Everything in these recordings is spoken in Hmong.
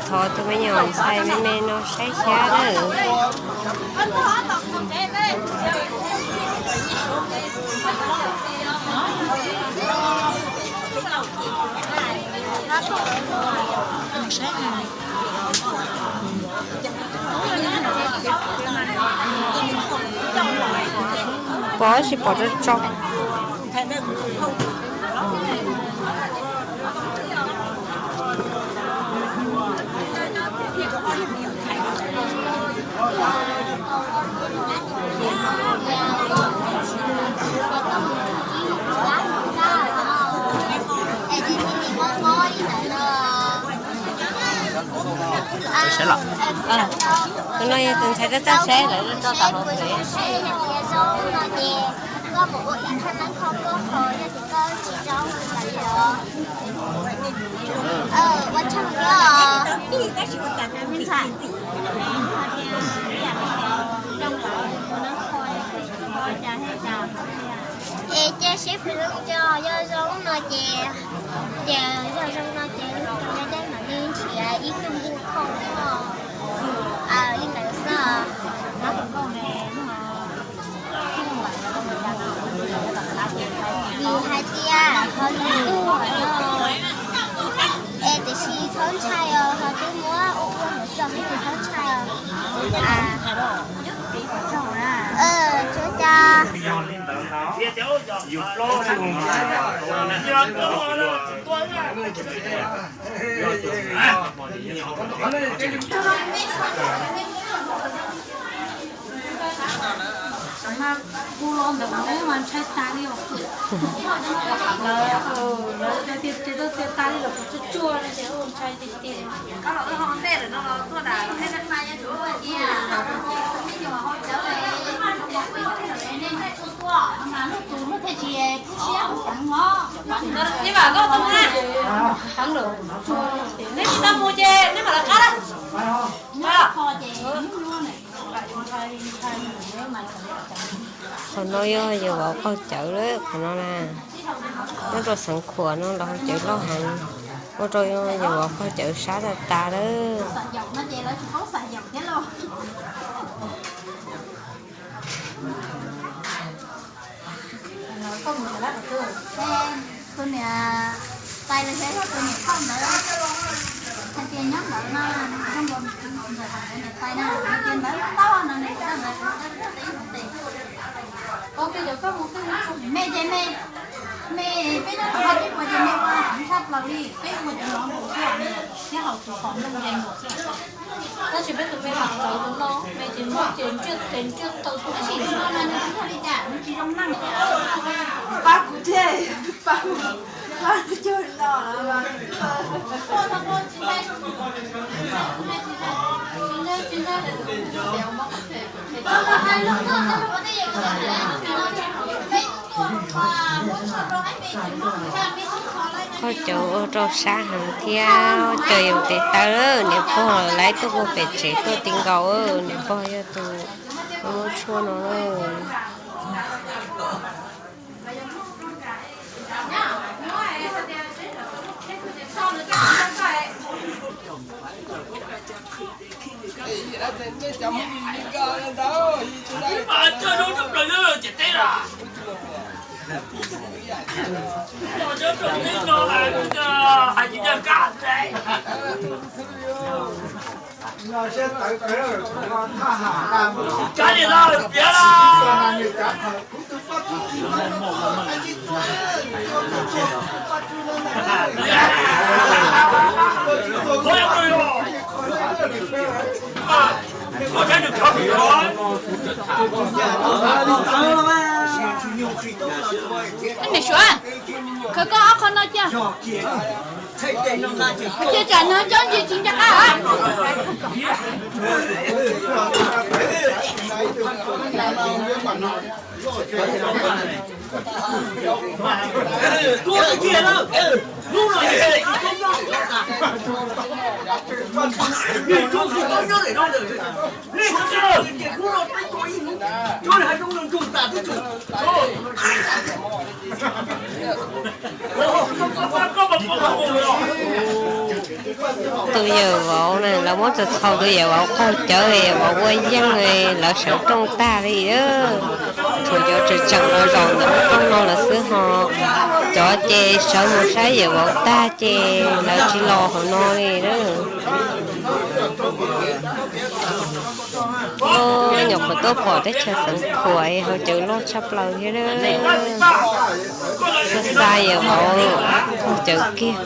Thov tus me nyuam ntxhais me me no saib xyab lawm. Pom tsis pom tso tso. Tus no yog tus ntxhais tab tag saib lawv tso tau hauv tsev. Es cia seb pes zoo tso, yog zoo no ces, ces yog zoo no ces lub tus me dej mam li nrhiav ib tug npug khau li ntawd xwb. Vim hais tias ho yus tuaj no, es tiam sis txhob ntshai os, ho twb muab ua ua mus tso, tsis txhob ntshai os. Tsuav cas kuv los ntawm neb mas ntshai tas li os. Lawv, lawv tias tsis tau txias tas li los kuv tsuaj tsuaj li ces ntshai tiag tiag. Neb tsis tau mus ces neb mam lawv qab lawm. Qhov no yog yawg vauv qaug cawv lawm, qhov no na, nyob rau xeev Khuam no los haus cawv loj heev, ua rau yawg vauv qaug cawv sab tas tas lawm. Tus niam tais los yog tus niam tais ntawd hais tias nyob ntawd no, nws zoo nkaus ntxawm tais na, hais tias ntawd tau no nws ntawd me ces me, me peb nyob tom no peb ua ces me ua heev tshaj plaws li, peb ua cov no mus xwb, thiab haus tus qhov nplooj ze mus xwb. Tab sis peb tus me lam txawv tus no, me ces muab ces ntsiaj tes ntsiaj taw tus tab sis no na nws tsis yog li cas, nws tsis zoo neej. Pab kuv thiab, pab, pab cog no. Qaug cawv ua rau sab heev thiab, cov yus tes taw, niam pog lawv tuaj puag pem tsev tuaj ti nkaus, niam pog yog tus muab tshuaj no. Niam suav, khawv koj ob qho no cia. Cia tsam no cov ntsis tsis nco qab. Tus yawm vauv na, lawv muab txhos txhos tus yawm vauv qaug cawv, yawm vauv ua yeej, lawv sawv rooj tag li. Tshuav cov tseem tseem los zaum ntawm lub rooj no lawm xwb ho. Cov ces sawv mus saib yawm vauv tag ces lawv tsis los hauv no li. Nyuam qhuav tuaj pom teb chaws Xeev Khuam haus cawv loj tshaj plaws thiab. Xa xa yawm vauv qaug cawv kiag.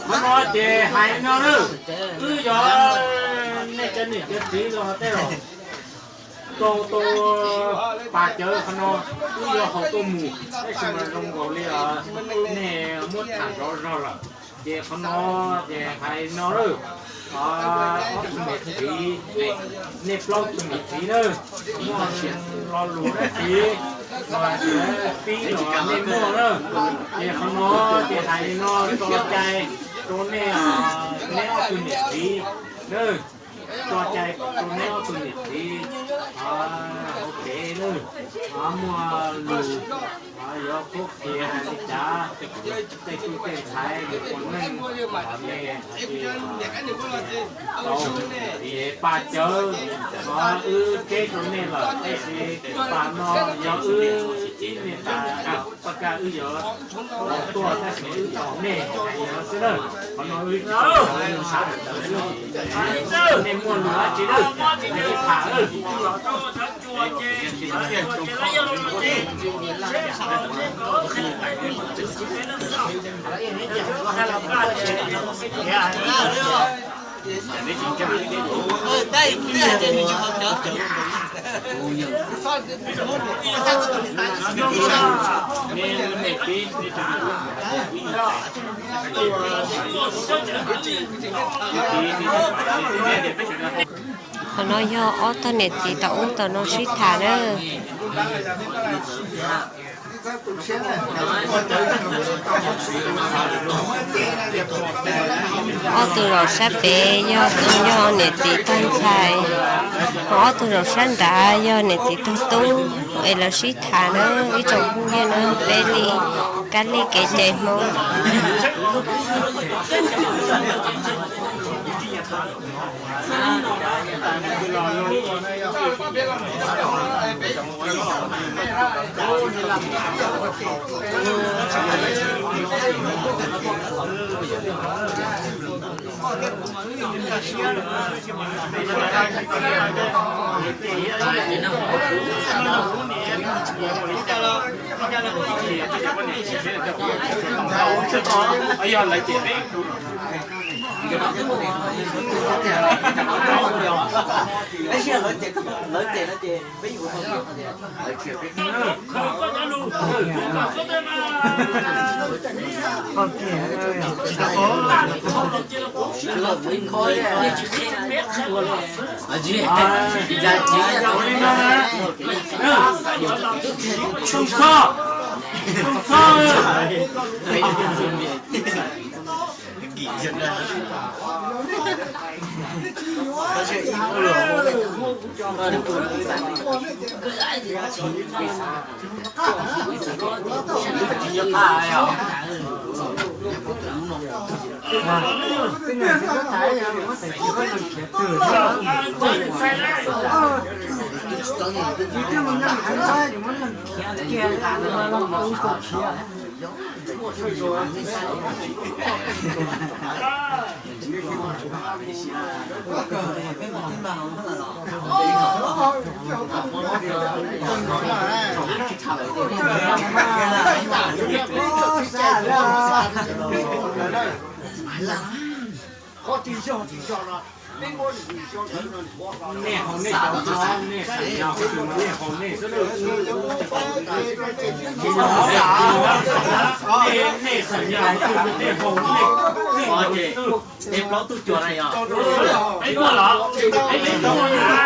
Qhov no ces hais no na, wb yog nej cov niam cov txiv los tej los tau tau pas cawv qhov no, wb yuav haus tuaj mus, tab sis mas zoo nkaus li nej muab tham zov zog lawm. Ces qhov no ces hais no lawm, ob tug niam txiv, nej plaub tug niam txiv na, muaj lo lus dab tsi los pib los nej muaj na. Ces qhov no ces hais no tso cai rau nej, neb ob tug niam txiv na, tso cai rau neb ob tug niam txiv hauv tsev na, muaj lus yuav qhuab qhia hais li cas, tej tub tej ntxhais mus ua neej, nej hais tias tau, es pas cawv wb teb rau nej lawm, tab sis pas no yog wb ib niag tas paj kaj wb yuav tuaj tab sis wb tos nej hais xwb na. Qhov no wb tsis tau sawv sab daim tawv li. Nej muaj lus dab tsi lawm, nej tham lawm. Qhov no yog ob tog niam txiv tom ub tom no sib tham na. Ob tug zaum sab pem yog tus yog niam txiv tog ntxhais, ho ob tug zaum sab nrad yog niam txiv tog tub, es lawv sib tham na, ib tsoom phooj ywg na, peb li kab li kev cai Hmoob. Qhov tsis yog tsis yog no, Nej haus nej cov, nej xam nyas, nej haus nej xwb. Nej xam nyas, nej haus nej. Peb plaub tug cuag na yog. Peb muaj los? Peb muaj nyob los,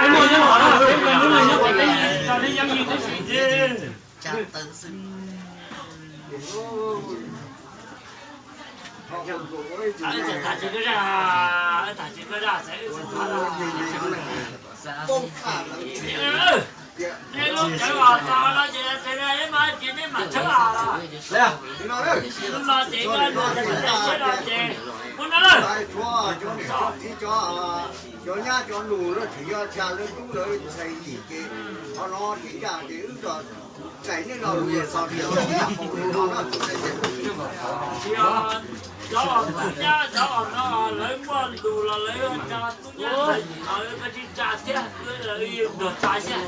peb muaj nyob los, peb muaj nyob los, peb tso nej yeeb yeej tib si xwb. Tham tsis koj zaj, tham tsis koj zaj, tham nej lub cawv os, txog no ces nej mas tshawb os. Hnub no ces koj nug kuv tej siab no ces muab no lawm. Cov nyab cov nus lawv tseem yog tsa lawv tub lawv ntxhais yim ces qhov no ces yam ces wb tso txais nej lo lus txog tias cov tub nyab cov no lawv muaj lus los lawv tsa tub nyab ntxhais yim los lawv tsis tsa thiab, lawv nrog tsa thiab.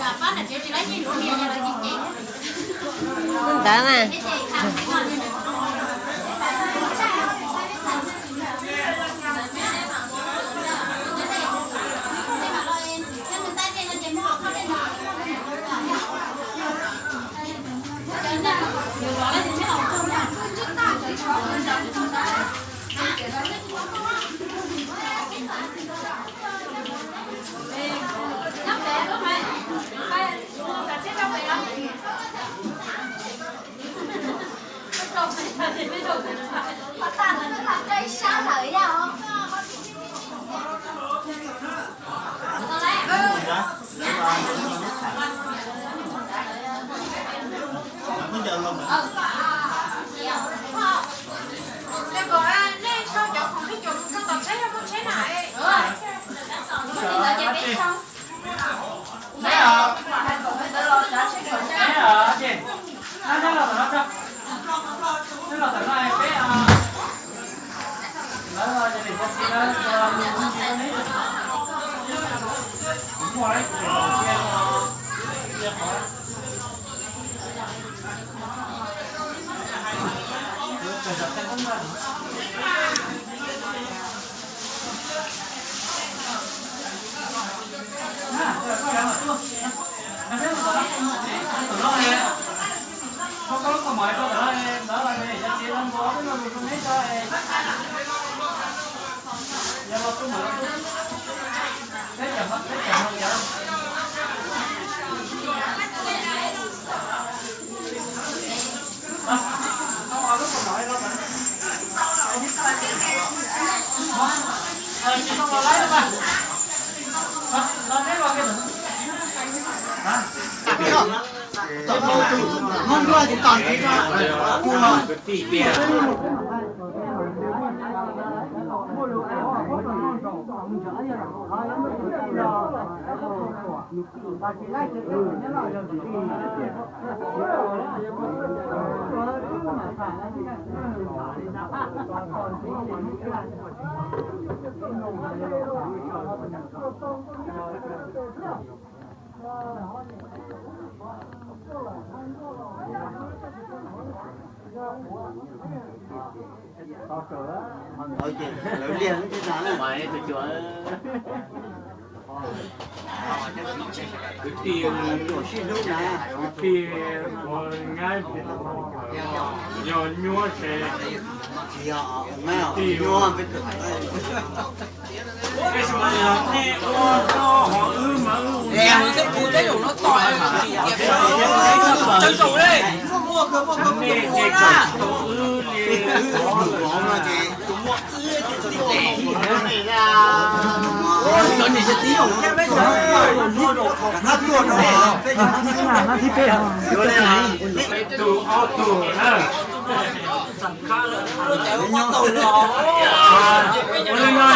Ntawd na. Kwv tij, kwv tij ua nyab yog nyuaj ces kwv tij ua, tab sis mas yog nej ua rau hauv wb mas wb ua nyab, nej ces kom tau wb li. Tus ob tug na. Ua li no,